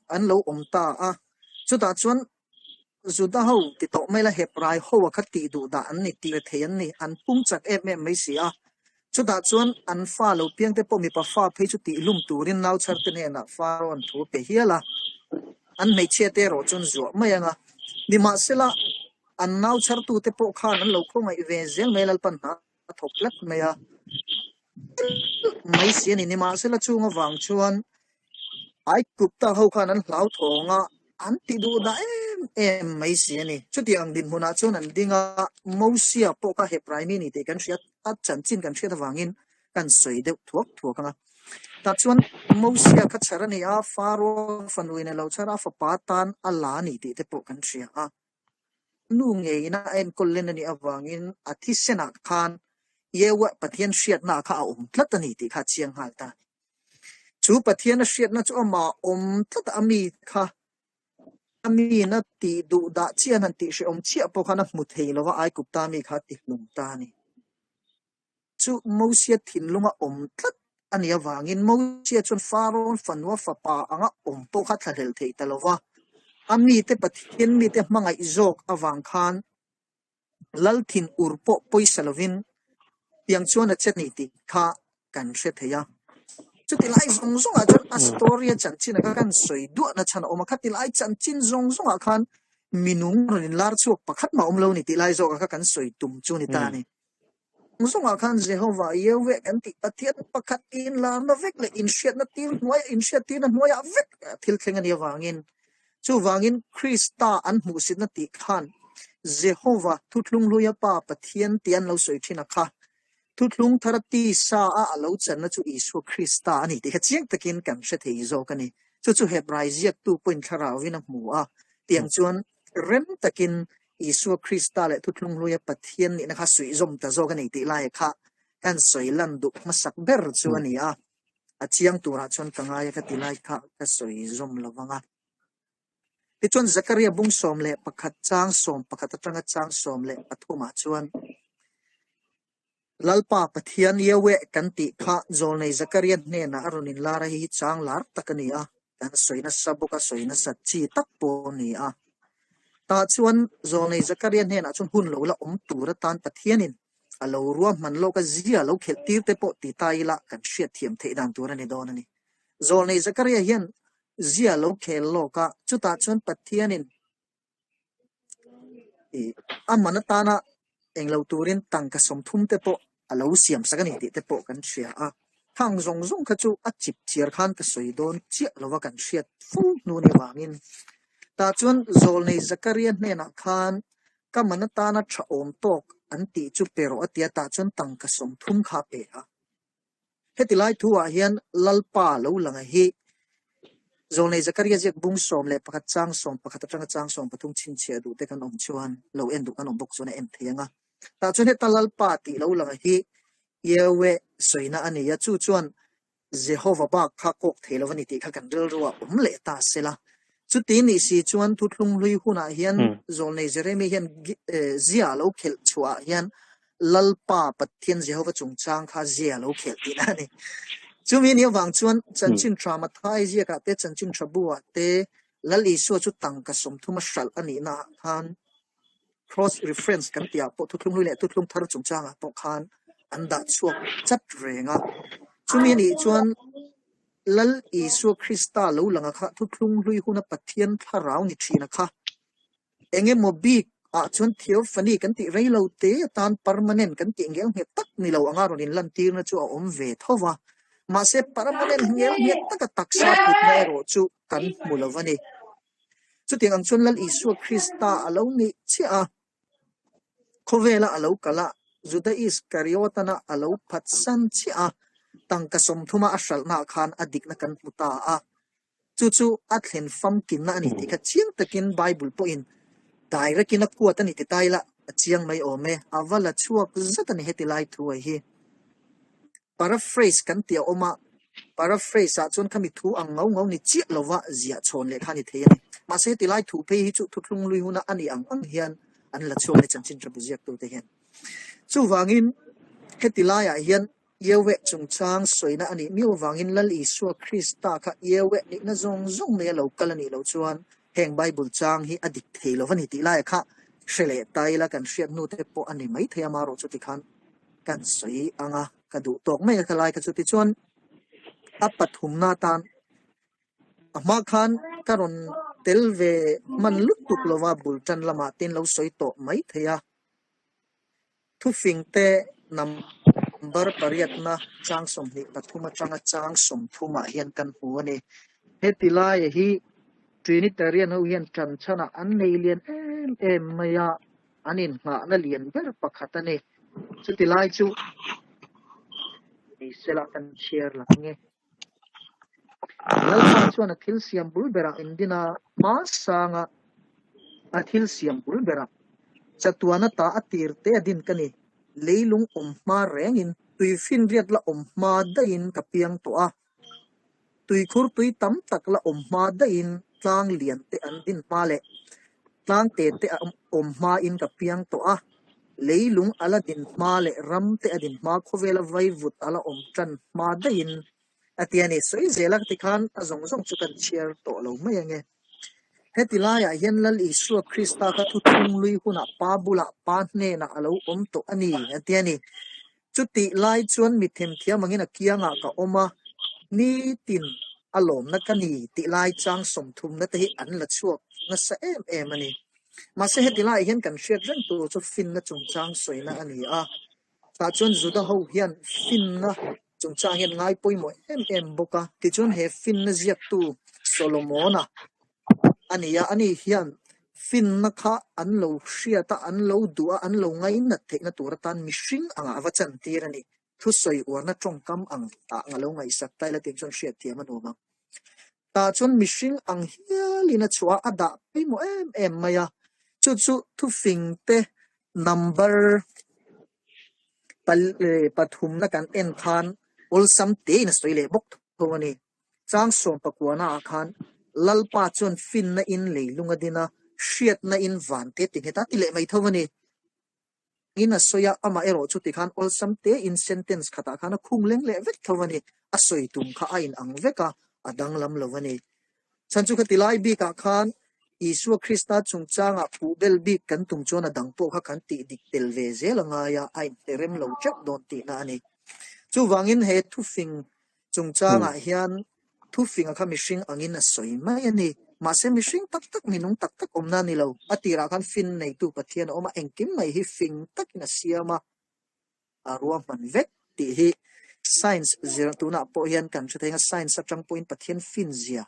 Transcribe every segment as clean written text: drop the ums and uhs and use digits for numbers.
an lo awm ta a. Chutah chuan Juda ho ti tawh mai la Hebrai ho a kha tih duh dah an ni tih thei an ni. An pung chak em em mai si a. Chutah chuan an fa lo piang te pawh mipa fa phei chu tih hlum turin nau chhar te hnenah Pharaoh an thu pe hial a. An hmeichhia te erawh chuan zuah mai ang a. Nimahsela an nau chhar tu te pawh khan an lo khawngaih ve zel mai Lalpan hna a thawk tlat mai a. Mai si a ni. Nimahsela chung avang chuan Aigupta ho khan an hlauthawng a, an ti duh dah em em mai si a ni. Chutiang dinhmunah chuan an ding a, Mosia pawh kha Hebrai mi ni tih kan hriat a, chanchin kan hriat avangin kan sawi deuh thuak thuak ang a. Tah chuan Mosia kha chhar a ni a, Faro fanuin a lo chhar a, fapa atan a la a ni tih te pawh kan hria a. Nu ngeiin a enkawl len a nih avangin a thisenah khan Yehweh Pathian hriatna kha a awm tlat a ni tih kha a chiang nghal ta a ni. Chu Pathian a hriatna chu amah awm tlat a mi kha a miin a tih duh dah chiah an han tih hrehawm chiah pawh khan a hmu thei lo va, Aigupta mi kha a ti hlum ta a ni. Chu Mosia thinlunga awm tlat a nih avangin Mosia chuan Farawn fanua fapa anga awm pawh kha thlahlel thei ta lo va, a mite Pathian mite hmangaih zawk avang khan Lal thin ur pawh pawisa lovin tiang chuan a che ni tih kha kan hre thei a. Chuti lai zawng zawngah chuan a story a chanchin a kan sawi duahna chhan a awm a, khati lai chanchin zawng zawngah khan minung rawn inlar chhuak pakhat mah awm lo ni tih lai zawkah kha kan sawi tum chu ni ta a ni. Zawngah khan Jehovah Yahweh kan tih Pathian pakhat inlarna vek leh inhriatna tir hnuaiah inhriattirna hnuaiah vek thil thleng a nih avangin chuvangin Krista an hmuhsitna tih khan Jehovah thuthlung hluia Pa Pathian tih an lo sawi thin a kha thuthlung thara tisa a a lo channa chu Isua Krista a ni tih kha chiang takin kan hre thei zawk a ni. Chu chu Hebrai ziaktu pawhin thlarauvin a hmu a, tiang chuan rem takin Isua Krista leh Thuthlung Hluia Pathian nihna kha suihzawm ta zawk a ni tih laia kha kan sawi lan duh hmasak ber chu a ni a, a chiang turah chuan ka ngai a ka ti lai kha ka sawi zawm lo vang a. Tichuan Zakaria bung 11 chang 11 atanga chang 13 ah chuan Lalpa Pathian Yahweh kan tih kha zawlnei Zakaria hnenah a rawn inlar a, hei hi chang lar tak a ni a, kan sawi nasa bawk a, sawi nasa chi tak pawh a ni a. Tah chuan zawlnei Zakaria hnenah chuan hun lo la awm tur atan Pathianin a lo ruahman lawk a, zia lo khelh tir te pawh ti ta ila kan hriatthiam theih dan tur a ni dawn a ni. Zawlnei Zakaria hian zia lo khel lawk a, chutah chuan Pathianin A man atana englo turin tangka 30 te pawh a lo siam sak a ni tih te pawh kan hria a. Khang zawng zawng kha chu a chip chiar khan ka sawi dawn chiah lova kan hriat fo hnu ni avangin tah chuan Zawlnei Zakaria hnenah khan ka man atana tha awm tawk an tih chu pe rawh a ti a, tah chuan tangka 30 kha a pe a. Heti lai thu ah hian Lalpa lo lang a hi Zawlnei Zakaria ziak bung 11 chang 11 atanga chang 13 chhinchhiah duh te kan awm chuan lo en duh kan awm bawk chuan a en thei ang a. Tah chuan heta Lalpa tih lo lang a hi Yahweh sawina a ni a, chu chuan Jehova bak kha kawk thei lo a ni tih kha kan rilru ah awm leh ta sela. Chuti nih si chuan Thuthlung hlui hunah hian Zawlnei Jeremy hian zia a lo khelh chhuah ah hian Lalpa Pathian Jehova chungchang kha zia lo khelh tihna a ni. Chumi ni avang chuan chanchin tha Mathai ziakah te, chanchin tha buah te Lal Isua chu tangka 30 a hralh a nihna ah khan cross reference kan tihah pawh thuthlung hlui leh thuthlung thar chungchangah pawh khan an dah chhuak chat reng a. Chumi anih chuan Lal Isua Krista lo langa kha thuthlung hlui huna Pathian thlarau ni thina kha Eng emaw bik ah chuan theophany kan tih rei lo te atan permanent kan tih ngel nghet tak ni lo anga rawn inlantirna chu a awm ve tho va. Mahse permanent ngel nghet taka taksa putna erawh chu kan hmu lo a ni. Chutiang ang chuan Lal Isua Krista a lo nih chiah a, khawvela a lo kal a, Juda Iskariotana a lo phatsan chiah a, tangka 30 a hralhna ah khan a dikna kan hmu ta a. Chu chu a thlen famkinna a ni tih kha chiang takin Bible pawhin direct in a quote a ni ti ta ila a chiang mai awm e. A va la chhuak zat a ni heti lai thu ai hi. Paraphrase kan tih a awm a, paraphrase ah chuan khami thu ang ngau ngau ni chiah lova ziah chhawn leh kha a ni thei a ni. Mahse heti lai thu phei hi chu thuthlung lui huna a nih ang ang hian an la chhuak a ni chanchin tha bu ziaktute hian. Chuvangin heti laiah hian. Yahweh chungchang sawina a nih miau avangin Lal Isua Krista kha Yahweh nihna zawng zawng mai a lo kal a nih loh chuan heng Bible chang hi a dik thei lo a ni tih laia kha hre leh ta ila kan hriat hnute pawh a ni mai thei a, marawh chuti khan kan sawi ang a, ka duh tawk mai a ka lai kha chuti chuan a pathumna atan a hma khan ka rawn tel ve hman lutuk lova bul tan lamah te in lo sawi tawh mai thei a. Thufingte number pariatna chang 23 atanga chang 30 ah hian kan hmu a ni. Heti laia hi Trinitarian ho hian tan chhanah an nei lian em em mai a, an innghahna lian ber pakhat a ni. Chuti lai chu ni sela kan chhiar lang nge. Lalpa chuan a thil siam bul berah indin a, hma sanga a thil siam bul berah chatuan ata a tir te a din ka ni. Leilung awm hma rengin tuifinriat la awm hma daihin ka piang tawh a, tuikhur tui tam tak la awm hma daihin tlang lian te an din hma leh tlang te te a awm hmain ka piang tawh a. Leilung a la din hma leh ram te a din hma khawvela vaivut a la awm tan hma daihin a ti a ni. Sawi zela tikhan a zawng zawng chu kan chhiar tawh lo mai ange. Heti laiah hian Lal Isua Krista kha thuthlung lui hunah Pa bulah Pa hnenah a lo awm tawh a ni a ti a ni. Chutih lai chuan mi themthiam angin a kiangah ka awm a, nitin a lawmna ka ni tih lai chang sawmthumna te hi an la chhuak nasa em em a ni. Mahse heti laiah hian kan hriat reng tur chu finna chungchang sawina a ni a, tah chuan Juda ho hian finna chungchang hian ngai pawimawh em em bawk a, tichuan he finna ziaktu Solomon-a a ni a, ani hian finna kha an lo hriat a, an lo duh a, an lo ngainat theihna tur atan mihring angah a va chantir a ni. Thusawi uarna tawngkam ang ah a lo ngaihsak ta ila tih chuan hriatthiam a nuam ang. Tah chuan mihring ang hialin a chhuah a, a dah pawimawh em em mai a. Chu chu thufingte number pathumna kan en khan awlsam tein a sawi leh bawk tho a ni. Chang sawmpakuana ah khan Lalpa chuan finna in leilung a din a, hriatna in van te ti nghet a ti leh mai tho a ni. In a sawi a, amah erawh chu tikhan awlsam te in sentence khatah khan a khung leng leh vek tho a ni. A sawi tum kha a in ang vek a, a danglam lo a ni. Chhan chu khati lai bikah khan Isua Krista chungchangah puh bel bik kan tum chuan a dang pawh kha kan tih dik tel ve zel a ngai a, a inhne rem lo teuh dawn tihna a ni. Chuvangin he thufing chungchangah hian thufinga kha mihring angin a sawi mai a ni. Mahse mihring tak tak, minung tak tak awmna a ni lo. A tirah khan fin neitu Pathian a awm a, engkim mai hi fing takin a siam a, a ruahman vek tih hi science zir tunah pawh hian kan hre thei ang a, science atang pawhin Pathian fin zia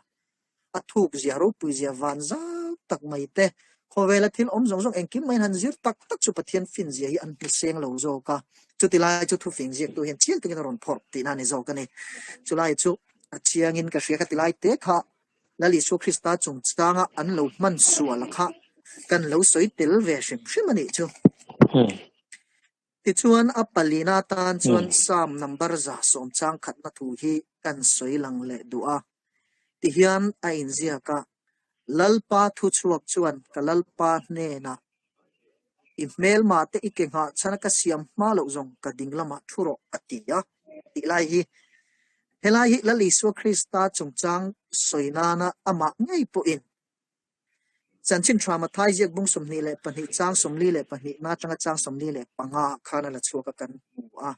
a thuk zia ropui zia van zau tak mai te, khawvela thil awm zawng zawng engkim maiin han zir tak tak chu Pathian fin zia hi an hmu seng lo zawk a, chuti lai chu thufing ziaktu hian chiang takin a rawn phawrh tihna a ni zawk a ni. Chulai chu a chiangin ka hria khati lai te kha Lal Isua Krista chungchanga an lo hman sual kha kan lo sawi tel ve hrim hrim a nih chu. Tichuan, a palina atan chuan Psalm number 100 chang khatna thu hi kan sawi lang leh duh a. Tihian a inziak a, Lalpa thuchhuak chuan ka Lalpa hnenah, I hmelmah te i ke nghah chhan a ka siam hma loh zawng ka ding lamah thu rawh a ti a, tih lai hi. Helai hi Lal Isua Krista chungchang sawi nana amah ngei pawhin Chanchin tha Mathai ziak bung 22 chang 42 na atanga chang 45 ah khan a la chhuak a kan hmu a.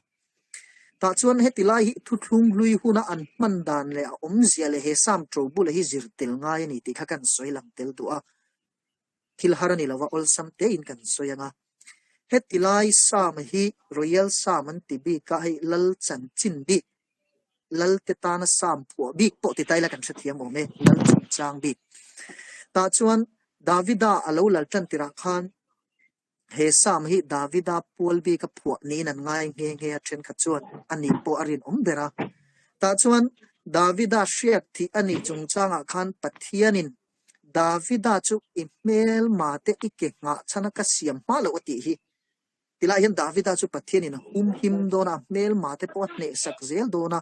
Tah chuan heti lai hi thuthlung hlui huna an hman dan leh a awmzia leh he Sam ṭo bula hi zir tel ngai a ni tih kha kan sawi lang tel duh a. Thil har a ni lova awlsam tein kan sawi ang a. Heti lai Sam hi Royal Sam an ti bik a, hei Lal chanchin bik Lalte tana Sam phuah bik pawh ti ta ila kan hrethiam awm e, Lal chungchang bik. Tah chuan Davida a lo lal tan tirah khan he Sam hi Davida pual bika phuah niin an ngai nghe nghe a, thenkhat chuan a nih pawh a rinawm ber a. Tah chuan Davida hriat thih a nih chungchangah khan Pathianin Davida chu i hmelma te i ke nghah chhana ka siam hma loh a tih hi Tilai hian Davida chu Pathianin a hum him dawn a, a hmelma te pawh a hnehsak zel dawn a,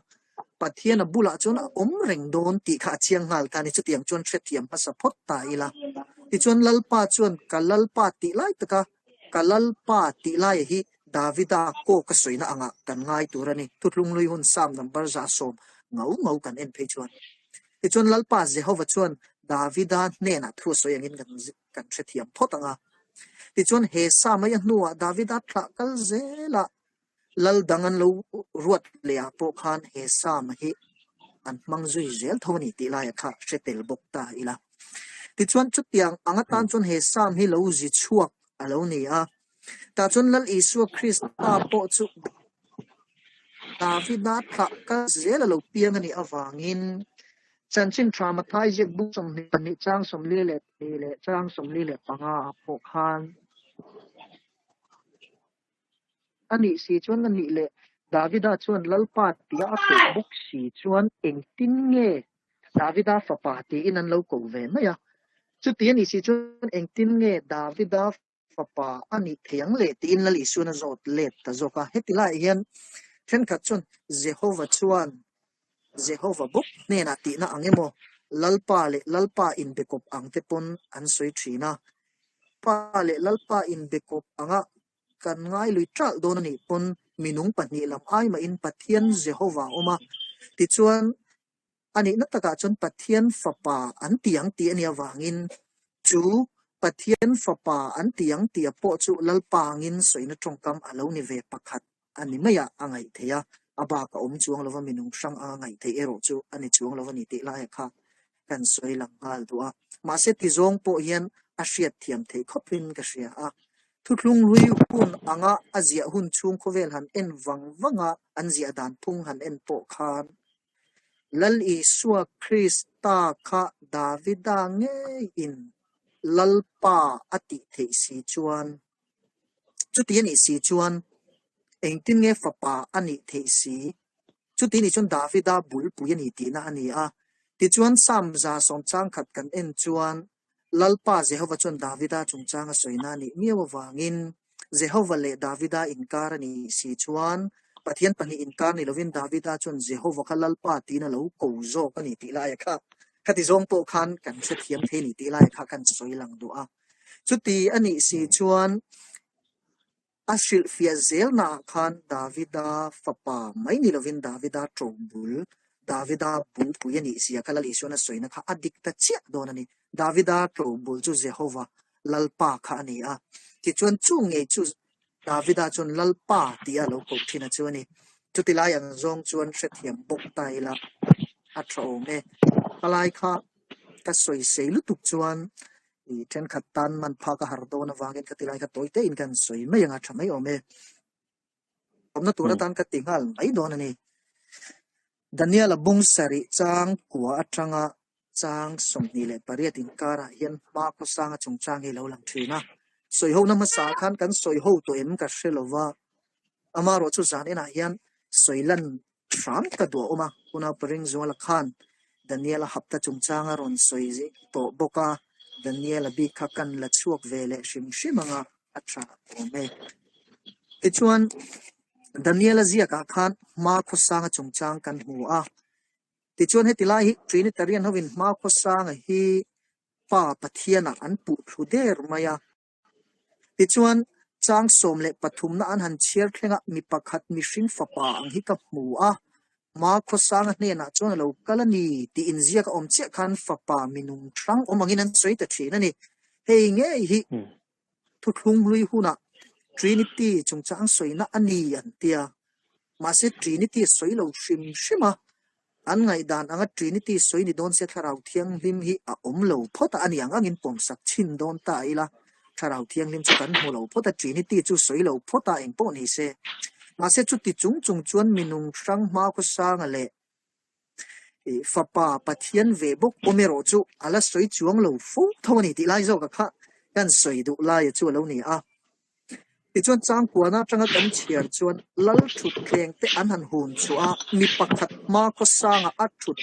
Pathian a bulah chuan a awm reng dawn tih kha a chiang nghal ta a ni. Chutiang chuan hrethiam hmasa phawt ta ila. Tichuan Lalpa chuan ka Lalpa tih lai taka ka Lalpa tih laia hi Davida kawk a sawina angah kan ngai tur a ni. Thuthlung lui hun Psalm number 110 ngau ngau kan en phei chuan. Tichuan Lalpa Jehova chuan Davida hnenah thu a sawi angin kan kan hrethiam phawt ang a. Tichuan he Psalm a hnuah Davida thlah kal zelah Lal dang an lo ruat leh ah pawh khan he Psalm hi an hmang zui zel tho a ni tih laiah kha hre tel bawk ta ila. Tichuan chutiang ang atan chuan he Psalm hi lo zi chhuak a lo ni a. Tah chuan Lal Isua Krista pawh chu Davida thlah kal zel a lo piang a nih avangin Chanchin Tha Mathai ziak bung 22 chang 42 leh chang 45 ah pawh khan A nih si chuan a nih leh Davida chuan Lalpa tia a koh bawk si chuan engtin nge Davida fapa tiin an lo ko ve mai a. Chuti a nih si chuan engtin nge Davida fapa a nih thei ang le tiin Lal Isuan a zawt let ta zawk a. Heti laiah hian thenkhat chuan Jehova chuan Jehova bawk hnenah tihna ang emaw Lalpa leh Lalpa inbekawp ang te pawn an sawi thin a. Pa leh Lalpa inbekawp anga kan ngai lui ṭalh dawn a nih pawn minung pahnih lam ai mahin Pathian Jehova a awm a, tichuan a nihna takah chuan Pathian Fapa an ti ang tih a nih avangin chu Pathian Fapa an ti ang tih a pawh chu Lalpa angin sawina ṭawngkam a lo ni ve pakhat a ni mai a, a ngaih theih a, a bak a awm chuang lova minung hrang anga ngaih theih erawh chu a ni chuang lo a ni tih laiah kha kan sawi lang nghal duh a. Mahse tizawng pawh hian a hriat thiam theih khawpin ka hria a. Thuthlung hlui hun anga a ziah hun chhung khawvel han en vang vanga an ziah dan phung han en pawh khan Lal Isua Krista kha Davida ngeiin Lalpa a tih theih si chuan Chuti a nih si chuan engtin nge fapa a nih theih si? Chuti nih chuan Davida bulpui a ni tihna a ni a. Tichuan Psalm 110 kan en chuan Lalpa Jehova chuan Davida chungchang a sawina a nih miau avangin Jehova leh Davida inkar a nih si chuan Pathian pahnih inkar ni lovin Davida chuan Jehova kha Lalpa tiin a lo ko zawk a ni tih laia kha khati zawng pawh khan kan hrethiam thei a ni tih laia kha kan sawi lang duh a. Chuti a nih si chuan a hrilhfiah zelnaah khan Davida fapa mai ni lovin Davida ṭawng bul, Davida bulpui a nih zia kha Lal Isuan a sawina kha a dik ta chiah dawn a ni. Davida ṭawng bul chu Jehova, Lalpa kha a ni a. Tichuan chu ngei chu Davida chuan Lalpa tia a lo koh ṭhin a chu a ni. Chuti lai ang zawng chuan hrethiam bawk ta ila a ṭha awm e. Palai kha ka sawisei lutuk chuan I thenkhat tan man phak a har dawn avangin ka ti lai kha tawi tein kan sawi mai anga tha mai awm e. Awmna tur atan ka ti nghal mai dawn a ni. Daniel-a bung sarih chang kua atanga chang 28 inkarah hian hma khawsanga chungchang hi a lo lang thin a. Sawihona hmasa khan kan sawiho tawh em ka hre lova, amaherawhchu chu zan enah hian sawi lan Hram ka duah awm a, Unau Paringzuala khan Daniel-a hapta chungchang a rawn sawi tawh bawk a, Daniel-a bik kha kan la chhuak ve leh hrim hrim anga a tha awm e. Tichuan, Daniel-a ziakah khan hma khawsanga chungchang kan hmu a, tichuan heti lai hi Trinitarian hovin hma khawsanga hi Pa Pathianah an puh thlu der mai a. Tichuan, chang 13na an han chhiar thleng a, mi pakhat mihring fapa ang hi ka hmu a, hma khawsanga hnenah chuan a lo kal a ni tih inziak a awm chiah khan fapa minung hrang awm angin an sawi ta thin a ni. Hei ngei hi thuthlung hlui hunah Trinity chungchang sawina a ni an ti a, mahse Trinity a sawi lo hrim hrim a, An ngaihdan anga Trinity sawi ni dawn se Thlarau Thianghlim hi a awm lo phawt a, a ni ang angin pawmsak chhin dawn ta ila, Thlarau Thianghlim chu kan hmu lo phawt a, Trinity chu sawi lo phawt a, engpawh ni se. Mahse chuti chung chung chuan minung hrang hmakhawsanga leh Fapa Pathian ve bawk awm erawh chu a la sawi chuang lo fo tho a ni tih lai zawka kha kan sawi duh laia chu a lo ni a. Tichuan changkuana atanga kan chhiar chuan lal thut thleng te an han hun chhuah a, mi pakhat hma khawsanga a thut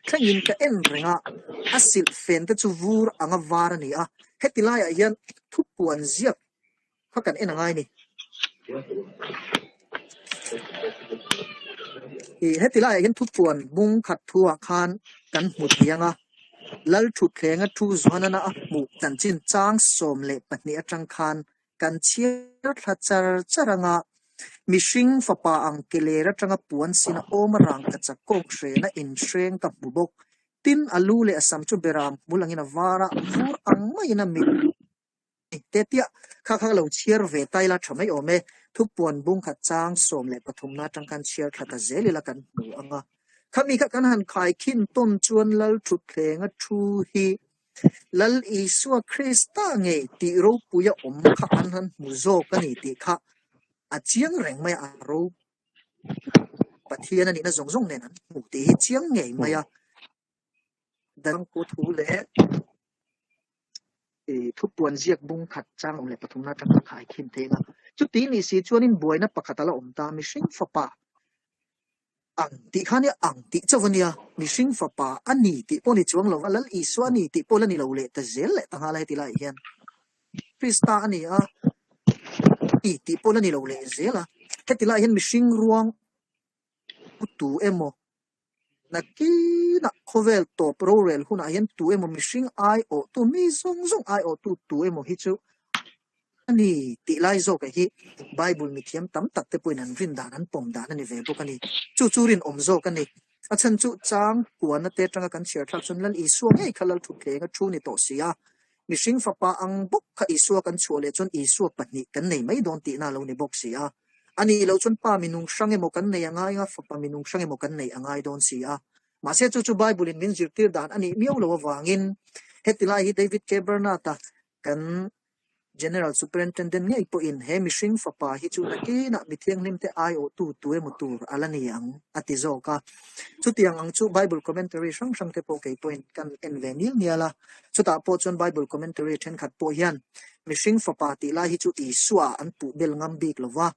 thlengin ka en reng a, a silh fen te chu vur anga var a ni a, heti laiah hian thupuan ziak kha kan en a ngai ni. I heti laiah hian thupuan bung khat thuah khan kan hmu thei ang a. Lal thutthleng a thu Johanana a hmuh chanchin chang 12 atang khan Kan chhiar thla char char anga mihring fapa ang ke ler atanga puan sin a awm a rangkachak kawng hrena inhreng ka hmu bawk. Tin, a lu leh a sam chu beram hmul angin a var a, vur ang maiin a mit te tia kha kha lo chhiar ve ta ila tha mai awm e. Thupuan bung khat chang 13 na atang khan chhiar thla ta zel ila kan hmu ang a. Khami kha kan han khaikhin tawn chuan Lal Thutthleng a thu hi Lal Isua Krista ngei tih ropui a awm kha an han hmu zawk a ni tih kha a chiang reng mai a, a ro Pathian a nihna zawng zawng nen an hmu tih hi chiang ngei mai a. Dangku thu leh thupuan ziak bung khat chang 13 na atang kha khai khin thei ang a. Chuti nih si chuanin buaina pakhat a la awm ta, mihring fapa Ang tih kha nia, ang tih chauh a nia, mihring fapa a ni tih pawh ni chuang lo va, Lal Isua a ni tih pawh la ni lo leh ta zel leh ta nghal a heti laiah hian Krista a ni a ni tih pawh la ni lo leh zel a, heti laiah hian mihring ruang tu emaw nakinah khawvel tawp rorel hunah hian tu emaw mihring aiawhtu mi zawng zawng aiawhtu tu emaw hi chu A ni tih lai zawk ah hi Bible mithiam tam tak te pawhin an rin dan, an pawm dan a ni ve bawk a ni. Chu chu rinawm zawk a ni. A chhan chu chang kuana te atanga kan chhiar thlak chuan Lal Isua ngei kha Lal Thutthleng a thu ni tawh si a. Mihring fapa ang bawk kha Isua kan chhuah leh chuan Isua pahnih kan nei mai dawn tihna a lo ni bawk si a. A nih loh chuan Pa minung hrang emaw kan nei a ngai anga Fapa minung hrang emaw kan nei a ngai dawn si a. Mahse chu chu Bible in min zirtir dan a nih miau loh avangin heti lai hi David K. Bernard-a kan General Superintendent ngei pawhin he mihring fapa hi chu nakinah mi thianghlimte aiawhtu tu emaw tur a la ni ang, a ti zawk a. Chutiang ang chu Bible commentary hrang hrang te pawh kei pawhin kan en ve nil nial a. Chutah pawh chuan Bible commentary thenkhat pawh hian mihring fapa tih lai hi chu Isua an puh bel ngam bik lo va,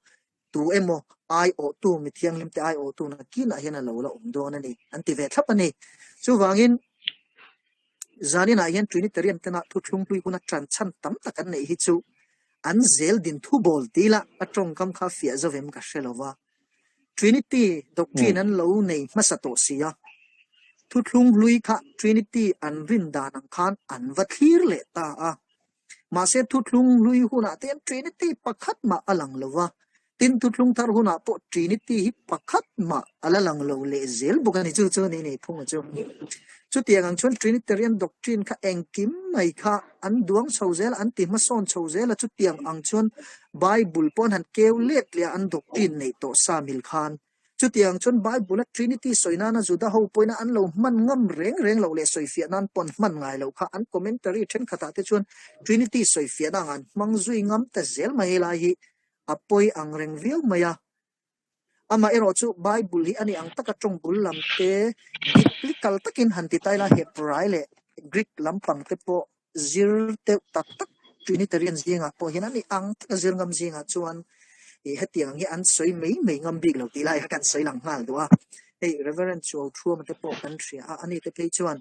tu emaw aiawhtu mi thianghlimte aiawhtu nakinah hian a lo la awm dawn a ni, an ti ve thlap a ni. Chuvangin Zaninah hian Trinitarian tena thuthlung hlui huna ṭan chhan tam tak an neih hi chu an zel din thu bawl ti ila a ṭawngkam kha fiah zo em ka hre lo va. Trinity doctrine an lo nei hmasa tawh si a, thuthlung hlui kha Trinity an rin dan ang khan an va thlir leh ta a. Mahse thuthlung hlui hunah te hian Trinity pakhat mah a lang lo va, tin thuthlung thar hunah pawh Trinity hi pakhat mah a la lang lo leh zel bawk a ni. Chu chu a ni nei phung a chu. Chutiang ang chuan Trinitarian doctrine kha engkim mai kha an duang chho zel a, an ti hmasawn chho zel a, chutiang ang chuan Bible pawh an han keu let leh a an doctrine neih tawh sa mil khan. Chutiang chuan Bible-a Trinity sawi nana Juda ho pawhin an lo hman ngam reng reng loh leh sawifiah nan pawh an hman ngai loh kha an commentary thenkhatah te chuan Trinity sawifiahna ang an hmang zui ngam ta zel mai helai hi a pawi ang reng viau mai a. Amaherawh chu Bible hi a ni ang taka tawng bul lam te biblical takin han ti ta ila Hebrai leh Greek lampang te pawh zir deuh tak tak Trinitarian zingah pawh hian a ni ang taka zir ngam zingah chuan ih hetiang ang hi an sawi mai mai ngam bik lo tih lai kha kan sawi lang nghal duh a. Hei Reverend Chuau Thuama te pawh kan hria a, ani te phei chuan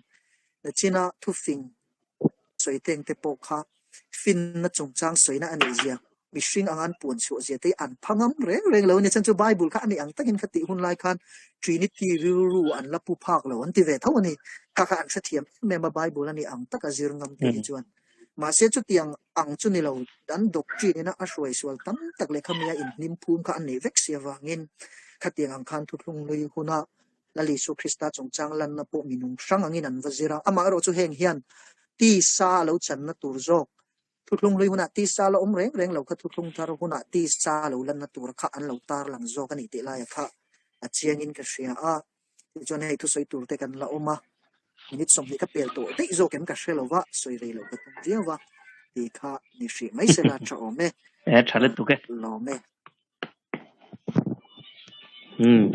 China thufing sawi teng te pawh kha finna chungchang sawina a nih zia, mihring anga an puan chhuah zia te hi an pha ngam reng reng lo a ni. Chuan chu Bible kha a ni ang takin kha tih hun lai khan Trinity rilru an la pu phak lo an ti ve tho a ni. Kha kha an hrethiam em em a Bible a ni ang taka zir ngam te hi chuan. Mahse chutiang ang chu ni lo, an doctrine ina a hruai sual tam tak leh khami a inhlim phum kha an neih vek si avangin khatiang ang khan thuthlung nui huna Lal Isua Krista chungchang lanna pawh minung hrang angin an va zir a. Amaherawh chu heng hian tisa a lo channa tur zawk, thuthlung hlui hunah tisa la awm reng reng lo kha thuthlung thar hunah tisa a lo lanna tur kha an lo tarlang zawk a ni tih laia kha a chiangin ka hria a. Tichuan hei thusawi tur te kan la awm a, minute 20 ka pel tawh daih zawk em ka hre lo va, sawi rei loh ka tum viau va tih kha ni hrih mai sela tha awm e. E tha lutuk e. Lawm e. Hmm.